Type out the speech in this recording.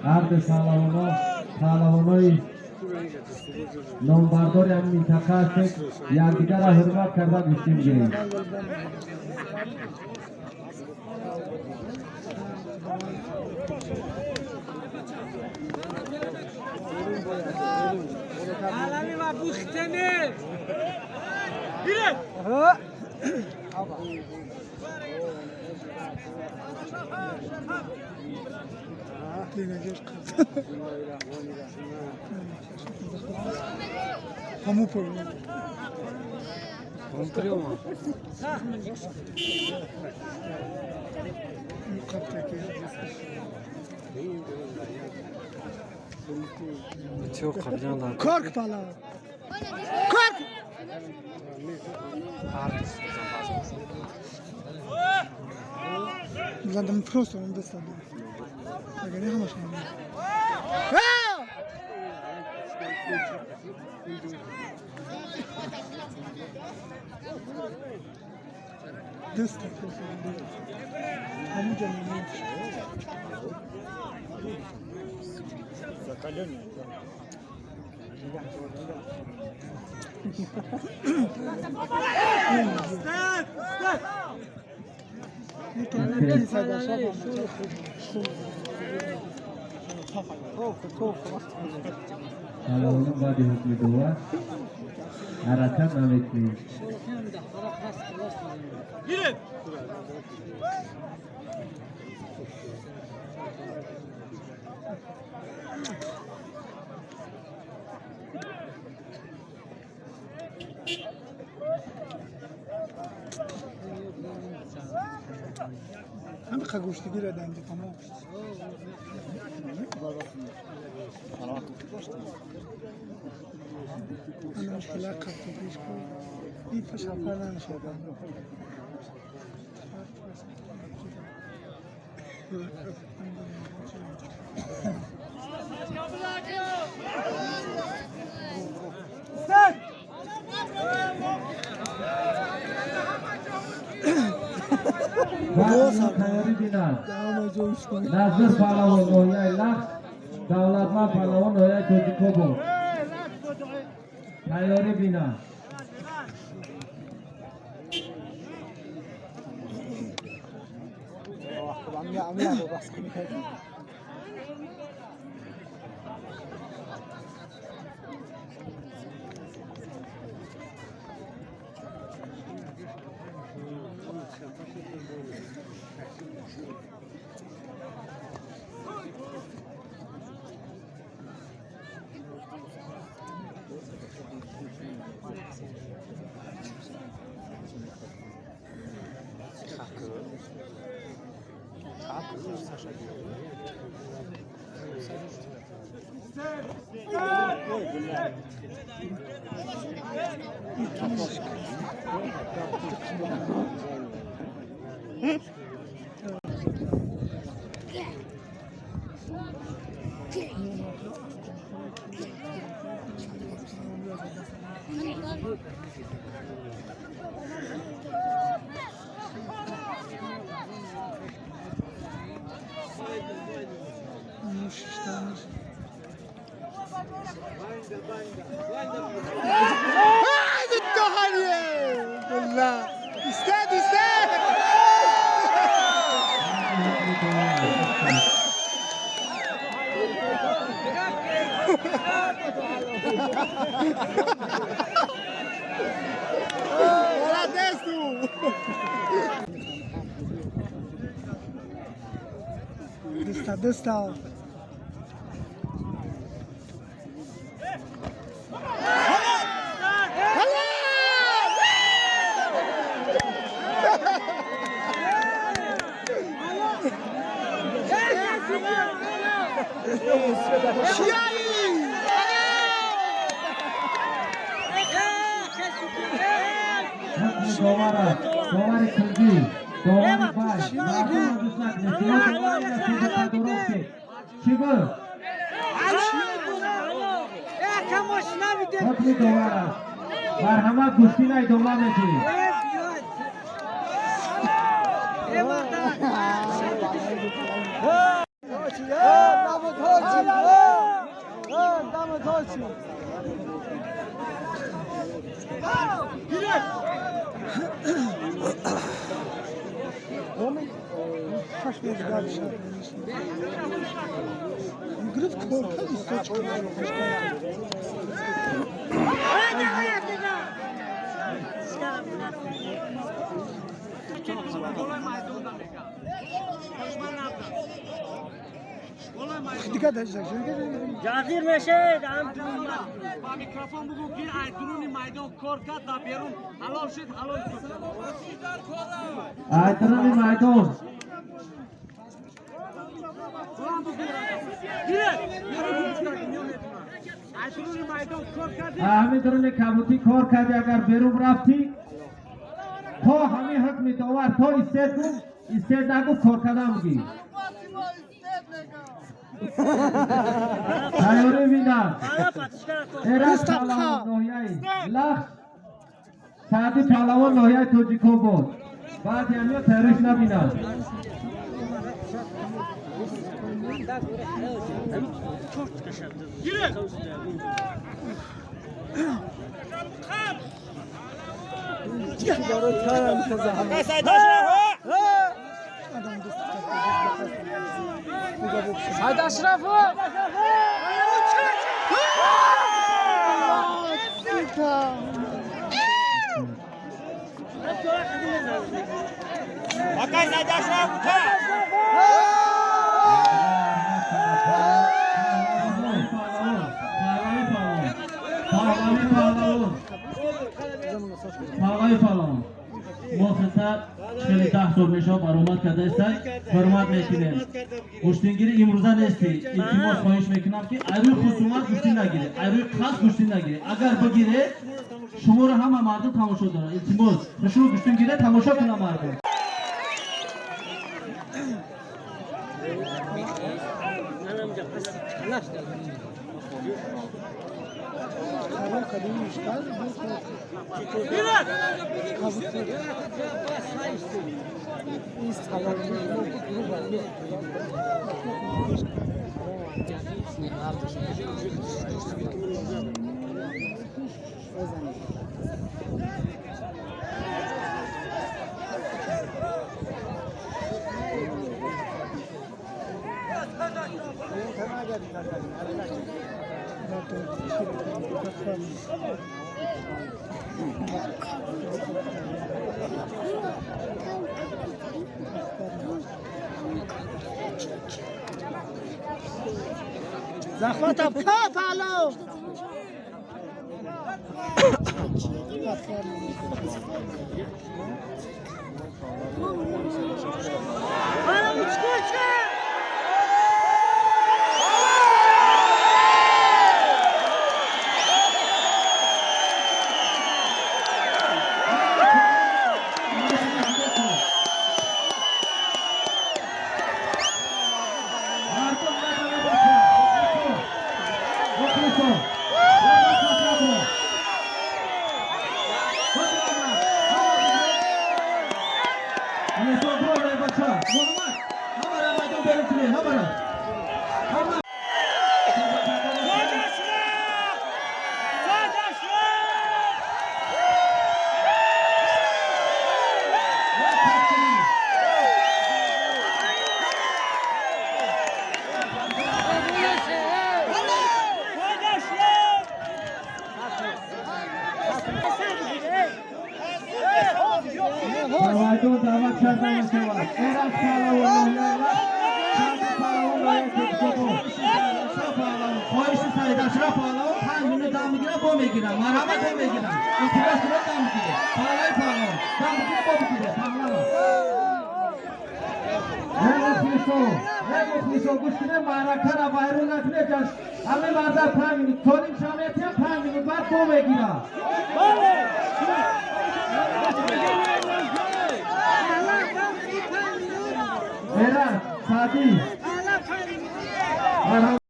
Ҳарду паҳлавоно паҳлавонои номбардори ҳамин минтақа ҳастед, якдигарро ҳурмат карда гӯштӣ мегирем. Кому повезло? Он прямо. Ну, как такие? Чё, қабилан дар. Корк пала. Корк! Задам просто он без сада. Агар не ҳамаш намед. Даста ҳамуҷа намед. Паҳлавонон баъди ҳукми довар ҳаракат намекунем. Ҳамиқа гӯштигира данҷи тамом. Ана мушкила қабтагиш ку. И пашапа намешада. Баъд тайёрӣ бинад. Назир паҳлавон, ноҳияи Лахш, Давлатманд паҳлавон, ноҳияи Тоҷикобод, тайёрӣ бинад. استاد استاد. ولا دستو دستا دستا. Ҳукми довар аст. Довари кунҷӣ, довари бай, мардумро гӯш накунед. Шумо довари натиҷа тадорукед. Чӣ гуфт? Ҳукми довар аст. Марҳамат, гӯштина идома медиҳед. Ҷазир мешед ам. Ба микрофон бугӯ, ки ай дуруни майдон кор кард, дар берун ҳалол шид, ҳалол шуд. Ай дуруни майдон. Баланд бугӯ, гиред. Ай дуруни майдон кор кардӣ. Ҳамин дуруни кабутӣ кор кардӣ, агар берун рафтӣ, то ҳамин ҳукми довар, то истед гуфт, истед нагуфт, кор кардан бигир. Тайёрӣ бинам. Эраҷ Паҳлавон, ноҳияи Лахш, Саъди Паҳлавон, ноҳияи Тоҷикобод. Баъди ҳамиё тайёриш набинам. Саид Ашраф! Паҳлавӣ паҳлавон, Паҳлавӣ паҳлавон, мо хита хеле 10 сол мешавад баромад кардаистай, ҳурмат мекунем. Гӯштингири имрӯза нестӣ. Илтимос, хоҳиш мекунам, ки айрӯи хусумат гӯштин нагиред, айрӯи қасд гӯштин нагиред. Агар бигиред, шуморо ҳама мардум тамошо дорад. Илтимос, шумо гӯштин гиред, тамошо кунам мардум. Захватов пало! Мардум надона. Мухлисон, мухлисон. Мухлисон, бро, бача. Муҳаммад, ҳамара майдон берун кунед, ҳамара. Ҳама. Саид Ашраф! Саид Ашраф! Саид Ашраф! Ба майдон даъват карда мешавад Эраҷ Паҳлавон, ноҳияи Лахш, Саъди Паҳлавон, ноҳияи Тоҷикобод. Хоҳиши Саид Ашраф Паҳлавон 5 минут дам мегирам, бо мегирам. Марҳамат, бо мегирам. Илтимос кунед, дам бигиред. Паҳлави паҳлавон дам бигиред, бо бигиред паҳлавон. Эй мухлисон, эй мухлисон, гӯш кунед, маъракара вайрон накунед. Ҳамин марда 5 минут солим шаметиям, 5 минут баъд бо мегирам. Эраҷ, Саъдӣ, марҳамат.